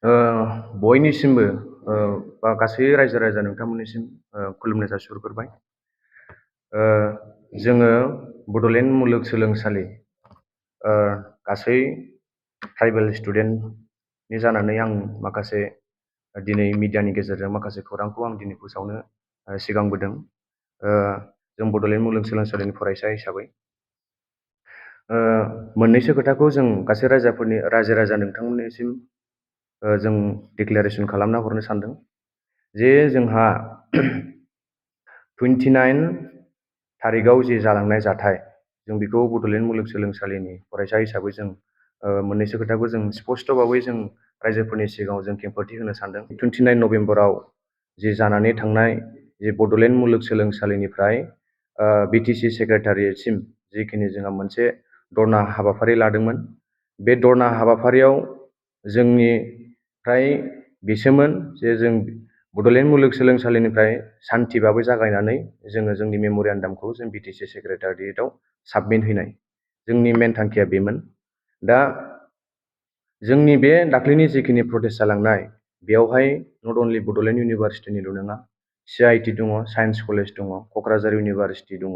ओ बयनिसिमबो बा गासै रायजो राजा नोंथांमोननिसिम खुलुमनाय जासिहरग्रोबाय। जोङो बड'लेण्ड मुलुगसोलोंसालि गासै ट्राइबेल स्टुडेन्टनि जानानै आं माखासे दिनै मिडियानि गेजेरजों माखासे खौरांखौ आं दिनै फोसावनो सिगांबोदों। जों बड'लेण्ड मुलुगसोलोंसालिनि फरायसा हिसाबै मोननैसो खोथाखौ जों गासै रायजो राजा नोंथांमोननिसिम जों डिक्लेरेसन खालामना हरनो सानदों जे जोंहा 29 थारिखआव जि जालांनाय जाथाय, जों बेखौ बड'लेण्ड मुलुगसोलोंसालिनि फरायसा हिसाबै जों मोननैसो खोथाखौ जों स्पष्ट भाबै जों रायजोफोरनि सिगाङाव जों खेंफोरथि होनो सानदों। 29 नभेम्बराव जि जानानै थांनाय जि बड'लेण्ड मुलुगसोलोंसालिनिफ्राय बिटिसि सेक्रेटारियेटसिम जिखिनि जोंहा मोनसे धरना हाबाफारि लादोंमोन, बे धरना हाबाफारियाव जोंनिफ्राय बिसोमोन जे जों बड'लेण्ड मुलुगसोलोंसालिनिफ्राय सान्थि भाबै जागायनानै जोङो जोंनि मेम'रेन्डामखौ जों बिटिसि सेक्रेटारियेटआव साबमिट हैनाय। जोंनि मेन थांखिया बेमोन। दा जोंनि बे दाख्लैनि जिखिनि प्रटेस्ट जालांनाय, बेयावहाय नट अनलि बड'लेण्ड इउनिभारसिटिनिल' नङा, CIT दङ, साइन्स कलेज दङ, क'क्राझार इउनिभारसिटि दङ,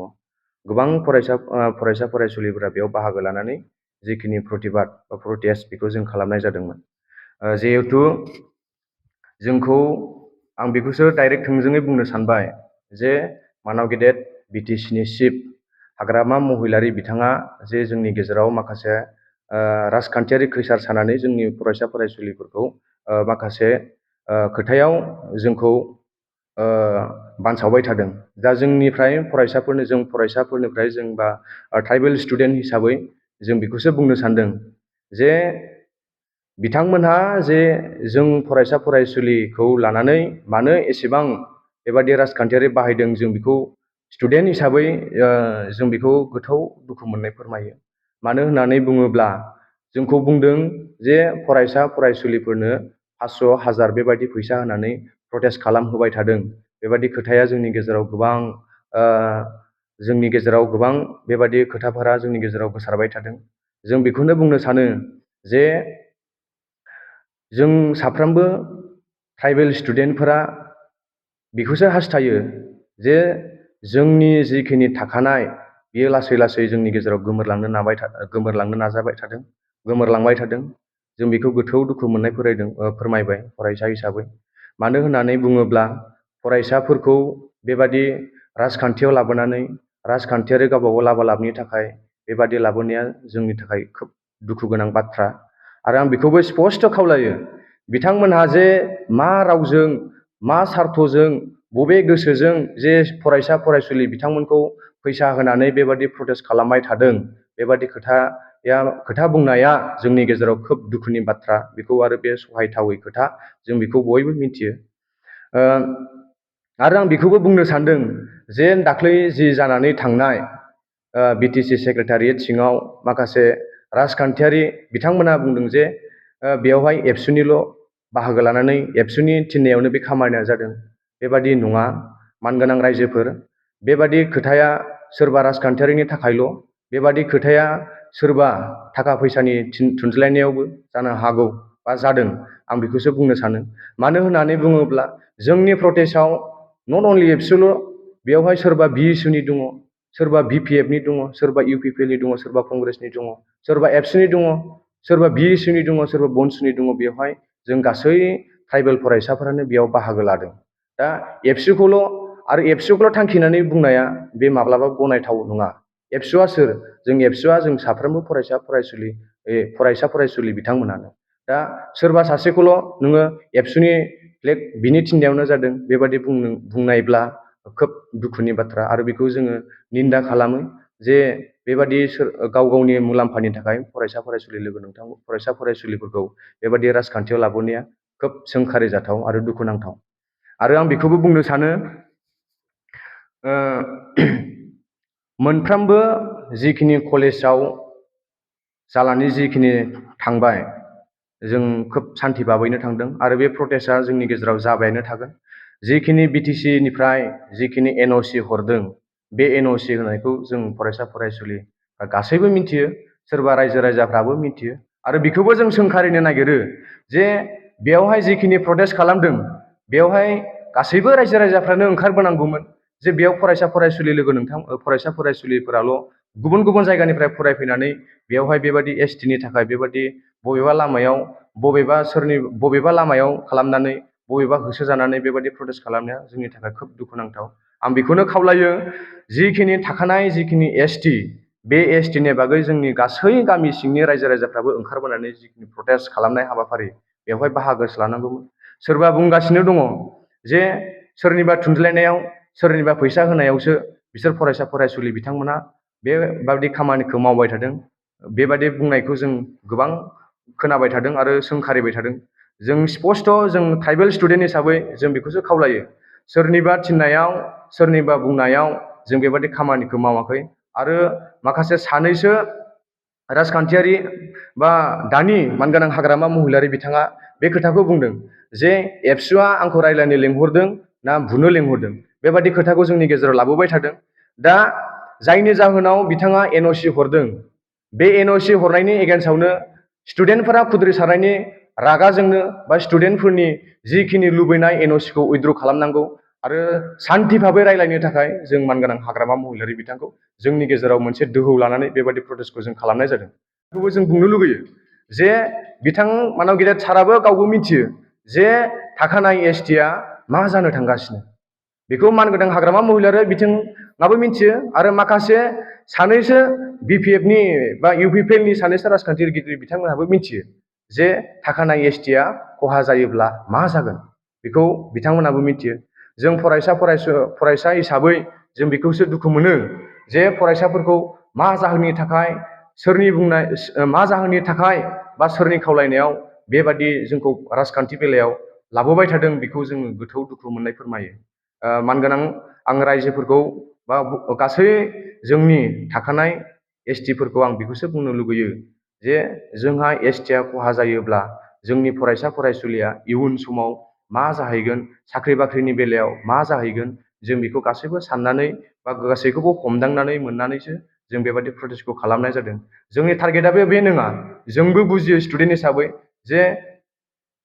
गोबां फरायसा फरायसुलिफोरा बेयाव बाहागो लानानै जिखिनि प्रतिबाद बा प्रटेस्ट बेखौ जों खालामनाय जादोंमोन। जिहेथु जोंखौ आं बेखौसो डाइरेक्ट थोंजोङै बुंनो सानबाय जे मानाव गेदेर बिटिसिनि चिफ हाग्रामा महिलारि बिथाङा जे जोंनि गेजेराव माखासे राजखान्थियारि खैसार सानानै जोंनि फरायसा फरायसुलिफोरखौ माखासे खोथायाव जोंखौ बानसावबाय थादों। दा जों फरायसाफोरनिफ्राय जों बा ट्राइबेल स्टुडेन्ट हिसाबै जों बेखौसो बुंनो सानदों जे बिथांमोनहा जे जों फरायसा फरायसुलिखौ लानानै मानो एसेबां बेबादि राजखान्थियारि बाहायदों, जों बेखौ स्टुडेन्ट हिसाबै जों बेखौ गोथौ दुखु मोननाय फोरमायो। मानो होननानै बुङोब्ला जोंखौ बुंदों जे फरायसा फरायसुलिफोरनो 500, 1000 बेबायदि फैसा होनानै प्रटेस्ट खालामहोबाय थादों। बेबायदि खोथाया जोंनि गेजेराव गोबां बेबायदि खोथाफोरा जोंनि गेजेराव गोसारबाय थादों। जों बेखौनो बुंनो सानो जे जों साफ्रोमबो ट्राइबेल स्टुडेन्टफोरा बेखौसो हास्थायो जे जोंनि जिखिनि थाखानाय बेयो लासै लासै जोंनि गेजेराव गोमोरलांबाय थादों। जों बेखौ गोथौ दुखु मोननाय फोरमायबाय फरायसा हिसाबै। मानो होननानै बुङोब्ला फरायसाफोरखौ बेबादि राजखान्थियाव लाबोनानै राजखान्थियारि गावबागाव लाबालाबनि थाखाय बेबादि लाबोनाया जोंनि थाखाय खोब दुखु गोनां बाथ्रा। आरो आं बेखौबो स्पष्ट खावलायो, बिथांमोनहा जे मा रावजों, मा सार्थजों, बबे गोसोजों जे फरायसा फरायसुलि बिथांमोनखौ फैसा होनानै बेबादि प्रटेस्ट खालामबाय थादों, बेबादि खोथा बुंनाया जोंनि गेजेराव खोब दुखुनि बाथ्रा। बेखौ आरो बे सहायथावै खोथा, जों बेखौ बयबो मिथियो। आरो आं बेखौबो बुंनो सानदों जे दाख्लै जि जानानै थांनाय बिटिसि सेक्रेटारियेट सिङाव माखासे राजखान्थियारि बिथांमोना बुंदों जे बेयावहाय एबसुनिल' बाहागो लानानै एबसुनि थिननायावनो बे खामानिया जादों। बेबादि नङा मानगोनां रायजोफोर। बेबादि खोथाया सोरबा राजखान्थियारिनि थाखायल', बेबादि खोथाया सोरबा थाखा फैसानि थुनज्लायनायावबो जानो हागौ बा जादों, आं बेखौसो बुंनो सानो। मानो होननानै बुङोब्ला जोंनि प्रटेस्टआव नट अनलि एबसुल', बेवहाय सोरबा BSUनि दङ, सोरबा BPFनि दङ, सोरबा UPPLनि दङ, सोरबा कंग्रेसनि दङ, सोरबा एबसुनि दङ, सोरबा BSUनि दङ, सोरबा बनसुनि दङ। बेवहाय जों गासै ट्राइबेल फरायसाफोरानो बेयाव बाहागो लादों। दा एबसुखौल' थांखिनानै बुंनाया बे माब्लाबाबो गनायथाव नङा। एबसुआ सोर? एबसुआ जों साफ्रोमबो फरायसा फरायसुलि बिथांमोनानो। दा सोरबा सासेखौल' नोङो एबसुनि फ्लेग बिनि थिननायावनो जादों बेबादि बुंनायब्ला खोब दुखुनि बाथ्रा। आरो बेखौ जोङो निन्दा खालामो जे बेबादि गाव गावनि मुलाम्फानि थाखाय फरायसा फरायसुलिफोरखौ बेबादि राजखान्थियाव लाबोनाया खोब सोंखारिजाथाव आरो दुखुनांथाव। आरो आं बेखौबो बुंनो सानो, मोनफ्रोमबो जिखिनि कलेजाव जानानै जिखिनि थांबाय, जों खोब सान्थि भाबैनो थांदों आरो बे प्रटेस्टआ जोंनि गेजेराव जाबायानो थागोन। जिखिनि बिटिसिनिफ्राय जिखिनि NOC हरदों, बे NOC होनायखौ जों फरायसा फरायसुलि गासैबो मिथियो, सोरबा रायजो राजाफ्राबो मिथियो। आरो बेखौबो जों सोंखारिनो नागिरो जे बेयावहाय जिखिनि प्रटेस्ट खालामदों बेयावहाय गासैबो रायजो राजाफ्रानो ओंखारबोनांगौमोन जे बेयाव फरायसा फरायसुलि फरायसा फरायसुलिफोराल' गुबुन गुबुन जायगानिफ्राय फरायफैनानै बेयावहाय बेबादि एसटिनि थाखाय बेबादि बबेबा लामायाव खालामनानै बबेबा होसोजानानै बेबादि प्रटेस्ट खालामनाया जोंनि थाखाय खोब दुखुनांथाव। आं बेखौनो खावलायो जिखिनि थाखानाय जिखिनि एसटि बे एसटिनि बागै जोंनि गासै गामि सिंनि रायजो राजाफ्राबो ओंखारबोनानै जिखिनि प्रटेस्ट खालामनाय हाबाफारि बेवहाय बाहागो लानांगौमोन। सोरबा बुंगासिनो दङ जे सोरनिबा थुनज्लायनायाव सोरनिबा फैसा होनायावसो बिसोर फरायसा फरायसुलि बिथांमोना बेबादि खामानिखौ मावबाय थादों। बेबादि बुंनायखौ जों गोबां खोनाबाय थादों आरो सोंखारिबाय थादों। जों स्पस्ट' जों ट्राइबेल स्टुडेन्ट हिसाबै जों बेखौसो खावलायो सोरनिबा थिननायाव सोरनिबा बुंनायाव जों बेबादि खामानिखौ मावाखै आरो माखासे सानैसो राजखान्थियारि बा दानि मानगोनां हाग्रामा महिलारि बिथाङा बे खोथाखौ बुंदों जे एबसुआ आंखौ रायज्लायनो लेंहरदों ना बुनो लेंहरदों बेबादि खोथाखौ जोंनि गेजेराव लाबोबाय थादों। दा जायनि जाहोनाव बिथाङा एनअसि हरदों बे एनअसि हरनायनि एगेन्स्टआवनो स्टुडेन्टफोरा खुद्रिसारनायनि रागाजोंनो बा स्टुडेन्टफोरनि जिखिनि लुबैनाय एनअसिखौ उइथड्र खालामनांगौ आरो सान्थि भाबै रायज्लायनो थाखाय जों मानगोनां हाग्रामा महिलारि बिथांखौ जोंनि गेजेराव मोनसे दोहौ लानानै बेबादि प्रटेस्टखौ जों खालामनाय जादों। बेखौबो जों बुंनो लुगैयो जे बिथां मानब गेदेर साराबो गावबो मिथियो जे थाखानाय एसटिआ मा जानो थांगासिनो बेखौ मानगोनां हाग्रामा महिलारि बिथाङाबो मिथियो आरो माखासे सानैसो बिपिएफनि बा इउपिपिएलनि सानैसो राजखान्थिगिरि बिथांमोनहाबो मिथियो जे थाखानाय एसटिआ खहा जायोब्ला मा जागोन बेखौ बिथांमोनहाबो मिथियो। जों फरायसा हिसाबै जों बेखौसो दुखु मोनो जे फरायसाफोरखौ मा जाहोननि थाखाय मा जाहोननि थाखाय बा सोरनि खावलायनायाव बेबादि जोंखौ राजखान्थि बेलायाव लाबोबाय थादों बेखौ जोङो गोथौ दुखु मोननाय फोरमायो। मानगोनां आं रायजोफोरखौ बा गासै जोंनि थाखानाय एसटिफोरखौ आं बेखौसो बुंनो लुगैयो जे जोंहा एसटिआ खहा जायोब्ला जोंनि फरायसा फरायसुलिया इयुन समाव मा जाहैगोन साख्रि बाख्रिनि बेलायाव मा जाहैगोन जों बेखौ गासैबो साननानै बा गासैखौबो हमदांनानै मोननानैसो जों बेबादि प्रटेस्टखौ खालामनाय जादों। जोंनि टारगेटआबो बे नङा जोंबो बुजियो स्टुडेन्ट हिसाबै जे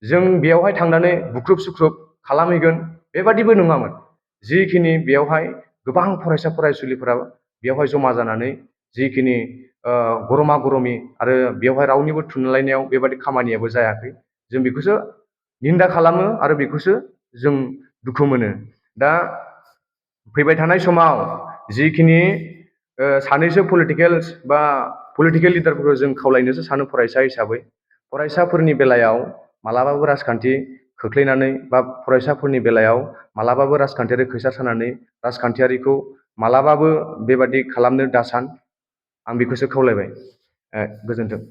जों बेयावहाय थांनानै बुख्रुब सुख्रुब खालामहैगोन बेबादिबो नङामोन। जिखिनि बेयावहाय गोबां फरायसा फरायसुलिफोरा बेवहाय जमा जानानै जिखिनि गरमा गरमि आरो बेवहाय रावनिबो थुनलायनायाव बेबादि खामानियाबो जायाखै जों बेखौसो निन्दा खालामो आरो बेखौसो जों दुखु मोनो। दा फैबाय थानाय समाव जिखिनि सानैसो पलिटिकेल लिडारफोरखौ जों खावलायनोसो सानो फरायसा हिसाबै फरायसाफोरनि बेलायाव मालाबाबो राजखान्थि खोख्लैनानै बा फरायसाफोरनि बेलायाव मालाबाबो राजखान्थियारि खैसार सानानै राजखान्थियारिखौ मालाबाबो बेबादि खालामनो दासान आं बेखौसो खावलायबाय। गोजोन्थों।